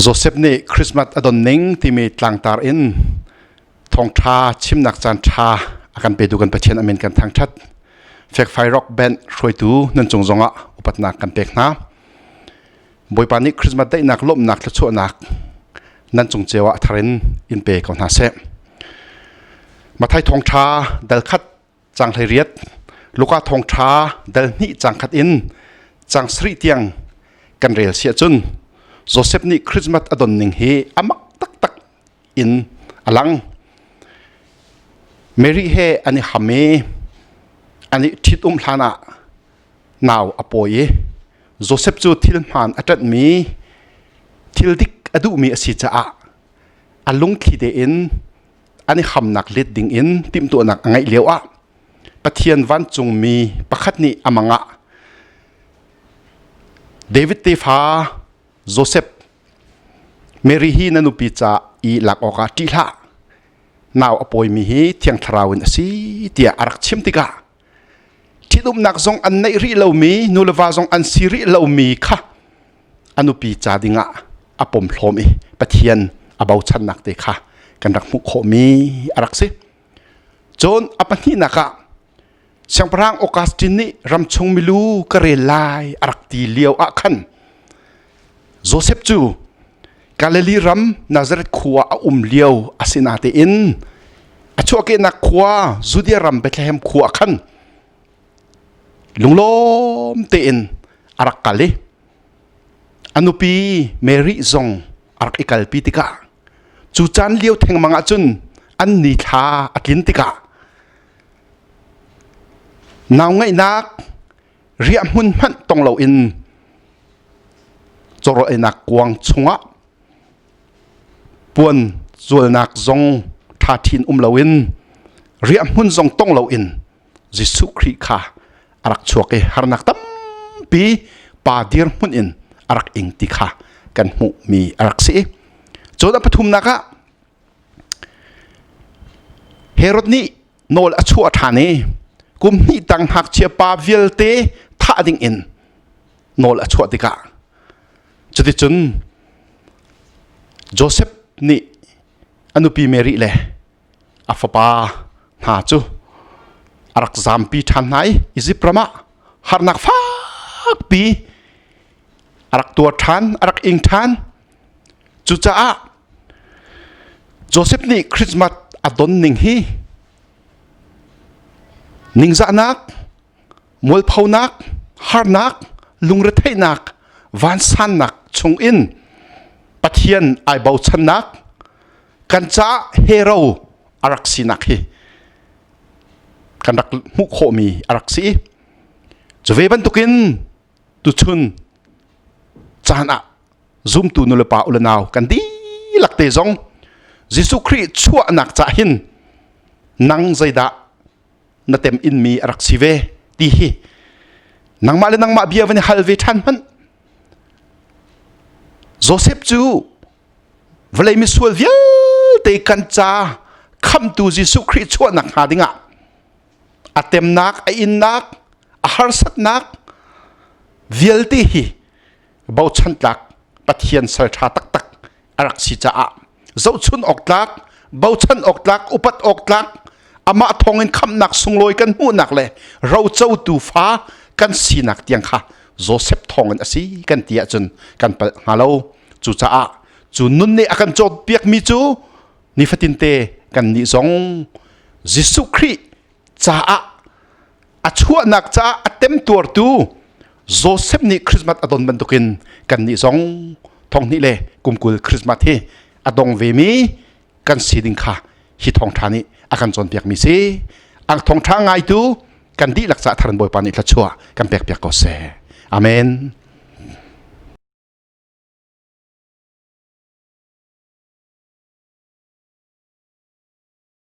Joseph nih Christmas a don ning timi tlangtar in thawngṭha chimnak caan ṭha a kan petu kan Pathian amin kan thangṭhat. Fekfai Rock Band hruaitu nan cung zongah upatnak kan pek hna. Bawipa nih Christmas daihnak lawmhnak thluachuahnak nan cung cio ah thar in in pe ko hna seh. Mathai thawngṭha dal khat cang 18 Luka thawngṭha dal hnih cang khat in cang sarih tiang kan rel si ahcun Joseph nih Christmas a don ning hi a mak taktak in a lang. Mary he an i ham i an i ṭhitum hlan ah nau a pawi i Joseph cu thil hmaan a ṭanhmi thil dik a duhmi a si caah a lungthli tein an i hamnak let ding in timhtuahnak a ngeih lio ah Pathian vancungmi pakhat nih a mang ah David tefa Joseph Mary hi na nupi ca i lak awkah ṭih hlah nau a pawimi hi Thiang Thlarau in a si tiah a rak chim tikah ṭhitumnak zong an neih rih lomi nu le va zong an si rih lomi kha a nupi ca dingah a pomhlawm i Pathian a bochannak te kha kan rak hmuh khawhmi a rak si. Cun a pahnihnak ah Siangpahrang Augustine nih ramchung milu ka rel lai a rak ti lio ah khan Joseph cu Galilee ram Nazareth khua a um lio a si natein a chuahkehnak khua Judea ram Bethlehem khua ah khan lunglawm tein a rak kal i a nupi Mary zong a rak i kalpi tikah cu caan lio thengmang ah cun an ni thla a tlin tikah nau ngeihnak riah hmun hmanh tong loin cawrawl kuang chungah puan zualnak zong ṭha ṭhin um loin riah hmun zong tong loin Jesuh Khrih kha a rak chuak i harnak tampi pa dirhmun in a rak ing ti kha kan hmuhmi a rak si. Cun a pathumnak ah Herod nih nawl a chuah ṭhan i kum hnih tang ngakchia pa vialte thah ding in nawl a chuah tikah cuticun Joseph nih a nupi Mary le a fapa hna cu a rak zampi ṭhan hna i Izipt ram ah harnak fakpi a rak tuar ṭhan a rak ing ṭhan cucaah Joseph nih Christmas a don ning hi ningzahnak mualphonak harnak lungretheihnak vansannak chungin Pathian ai bochannak kan caah hero a rak sinak hi kan rak hmuh khawhmi a rak si cu ve bantukin tuchun caan ah zumtu nulepa ulenau kan dihlak te zong Jesuh Khrih chuahnak cah hin nang zeidah na tem inmi a rak si ve ti hi nangmah le nangmah bia van i hal ve ṭhan hmanh Joseph cu vawlei misual vialte kan ca khamtu Jesuh Khrih chuahnak hnga dingah a temnak a innak a harsatnak vialte hi bochan tlak Pathian sal ṭha taktak a rak si caah zohchun awk tlak bochan awk tlak upat awk tlak amah thawngin khamhnak sunglawi kan hmuhnak le rocotu fa kan sinak tiang kha Joseph thawngin a si kan ti ahcun kan palh hnga lo cucaah cu nun nih a kan cawnpiakmi cu nifatin te kan nih zong Jesuh Khrih caah a chuahnak caah a temtuartu Joseph nih Christmas a don bantukin kan nih zong thonghnih le kum 20 Christmas hi a dong vemi kan si ding kha hi thawngṭha nih a kan cawnpiakmi si ang thawngṭha ngaitu kan dihlak ca tharan Bawipa nih thluachuah kan pekpiak ko seh amen.